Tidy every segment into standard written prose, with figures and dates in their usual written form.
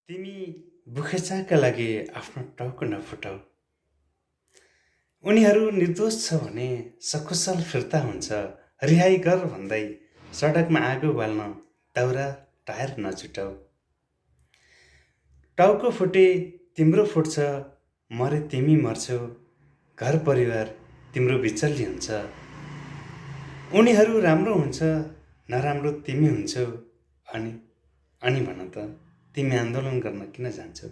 तिमी बुखेचाका लागि आफ्नो टाउको नफुटाऊ। उनीहरू निर्दोष छ भने सकुशल फिर्ता हुन्छ। रिहाई गर भन्दै सडकमा आगो बाल्न दाउरा टायर नछुटाऊ। टाउको फुटे तिम्रो फुट्छ, मरे तिमी मर्छौ, घर परिवार तिम्रो बिचल्ली हुन्छ। उनीहरू राम्रो हुन्छ, नराम्रो तिमी हुन्छौ। अनि अनि भन त तिमी आन्दोलन गर्न किन जान्छौ?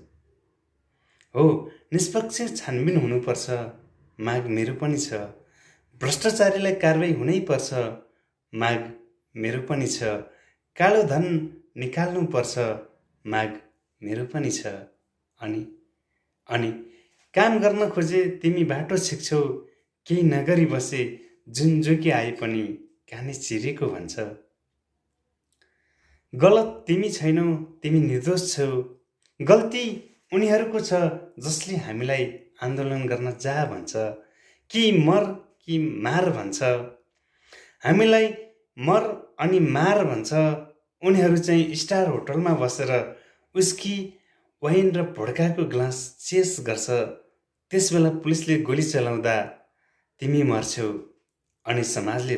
हो, निष्पक्ष छानबिन हुनुपर्छ, माग मेरो पनि छ। भ्रष्टाचारीलाई कारबाही हुनै पर्छ, माग मेरो पनि छ। कालो धन निकाल्नुपर्छ, माग मेरो पनि छ। अनि अनि काम गर्न खोजे तिमी बाटो छिक्छौ, केही नगरी बसे जुन जोगी आए पनि कानै चिरेको भन्छ। गलत तिमी छैनौ, तिमी निर्दोष छौ। गल्ती उनीहरूको छ जसले हामीलाई आन्दोलन गर्न जा भन्छ, कि मर कि मार भन्छ। हामीलाई मर अनि मार भन्छ। उनीहरू चाहिँ स्टार होटलमा बसेर उस्की वाइन र भोड्काको ग्लास चेस गर्छ। त्यसबेला पुलिसले गोली चलाउँदा तिमी मर्छौ अनि समाजले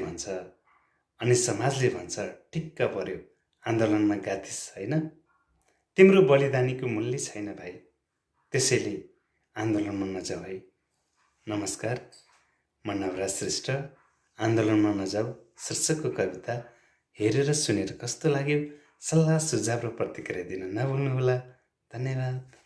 भन्छ ठिक्क पर्यो, आन्दोलनमा गाथिस होइन। तिम्रो बलिदानीको मूल्य छैन भाइ, त्यसैले आन्दोलनमा नजाऊ है। नमस्कार, म नवराज श्रेष्ठ। आन्दोलनमा नजाऊ शीर्षकको कविता हेरेर सुनेर कस्तो लाग्यो? सल्लाह सुझाव र प्रतिक्रिया दिन नभुल्नुहोला। धन्यवाद।